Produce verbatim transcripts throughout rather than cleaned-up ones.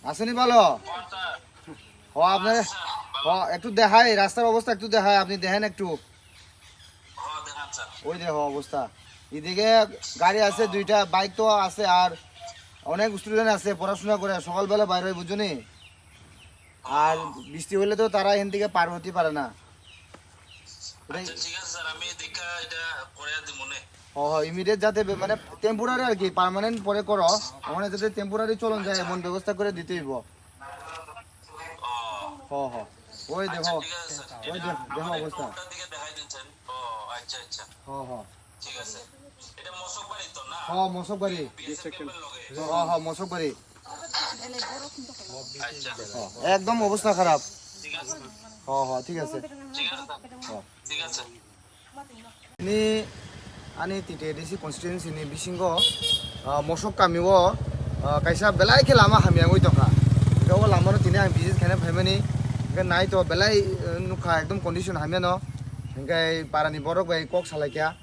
আসেনি ভালো? ও, আপনার, ও, একটু দেখাই, রাস্তার অবস্থা একটু দেখাই, আপনি দেখেন একটু। ওই দেখো অবস্থা, এদিকে গাড়ি আছে দুইটা, বাইক তো আছে, আর অনেক স্টুডেন্ট আছে পড়াশোনা করে, সকালবেলা বাইরে হয়, বুঝছো নি? আর বৃষ্টি হলে তো তারা এখান থেকে পার হতে পারে না। আচ্ছা, ঠিক আছে স্যার, আমি দেখা এটা করে দিব নে। ও, ইমিডিয়েট যাতে বে-, মানে টেম্পোরারি আর কি, পার্মানেন্ট পরে করো, ওখানে যাতে টেম্পোরারি চলন যায় এমন ব্যবস্থা করে দিতে হইব। ও। হ, হ। ওই আচ্ছা, দেখো, ঠিক আছে স্যার। ওই এটা দেখ-, দেখো আমাদের অবস্থা। কোনটার দিকে দেখাই দিচ্ছেন? ও, আচ্ছা, আচ্ছা। হ, হ। ঠিক আছে। এটা মশকবাড়ি তো না? হ, মশকবাড়ি। বিএসএফ ক্যাম্পের লগে? হ, হ, মশকবাড়ি। আচ্ছা। হ, একদম অবস্থা খারাপ। ঠিক আছে। হ, হ, ঠিক আছে। ঠিক আছে স্যার। হ। ঠিক আছে। Ni ani T T A D C constituency ni bisingo, ah, Mosok kami o, ah, kaisa belai khe lama hamya wngwi tongkha. Hwnkhe o lama no tini ang visit khaina phaimani, hwnkhe nai to belai, eh, nukha ekdom condition hamya no. Hwnkhe para ni borok bai kok salai kha.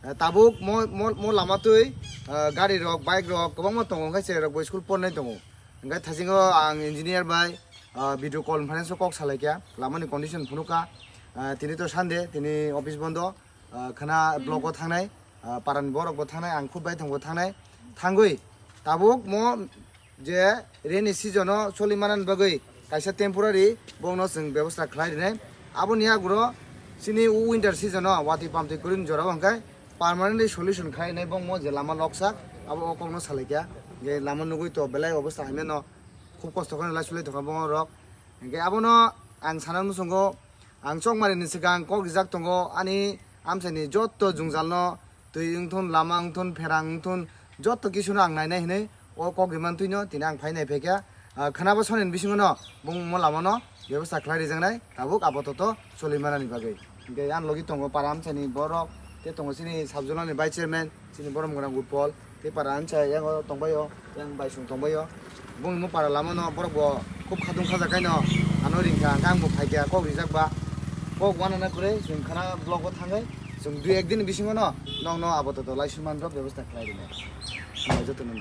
Eh, tabuk mo, mo, mo lama twi, ah, gari rok, bike rok kwbangma tongo, hwnkhe cherai rok bo school pornai tongo. Hwnkhe thaisingo ang engineer bai, ah, video conference o kok salai kha, lama ni condition phunuk kha. Ah, tini to Sunday, tini office bondo, ah, khana block o thangnai, ah, para ni borok bo thangnai, ang khub bai thangbo thangnai, thangwi tabuk mo je rainy season o choli manani bagwi kaisa temporary bongno chwng bebosta khlai rinai. Aboni aguro chini winter season o watwi pamtwi kwrwini jora o hwnkhe permanently solution khlai rinai bongmo je lama loksak abo o kokno salai kha. Je lama nugwi to belai obosta hamya no khub kosto khe lai sulai tongkha bongorok. Hwnkhe abono ang sana muchungo, ang chokmani ni swkang kok rijak tongo ani amchaini jotto jwngjalno, twi wngthun, lama wngthun, pherang wngthun, jotto kisuno ang nainai hinwi o kok rimani twino tini ang phai nai phaikha. Ah, khwnabo sonini bisingono bungmo lamano bebosta khlai rijaknai tabuk apatot choli manani bagwi. Hwnkhe ani logi tongo para amchaini borok, tei tongo chini sub zonal ni vice chairman, chini borom gwnang Utpol, tei para ancha yang o tongbaio, yang baisung tongbaio. Bungni mo para lama no borok bo khub khatung khajak kaino ano ringkha, hwnkhe ang bo phaikha kok rijak ba. Kok wana na kwrwi chwng khana block o thangwi chwng dui ek din bisingo no nokno apatot lai suman rok bebosta khlai rinai. Jotono.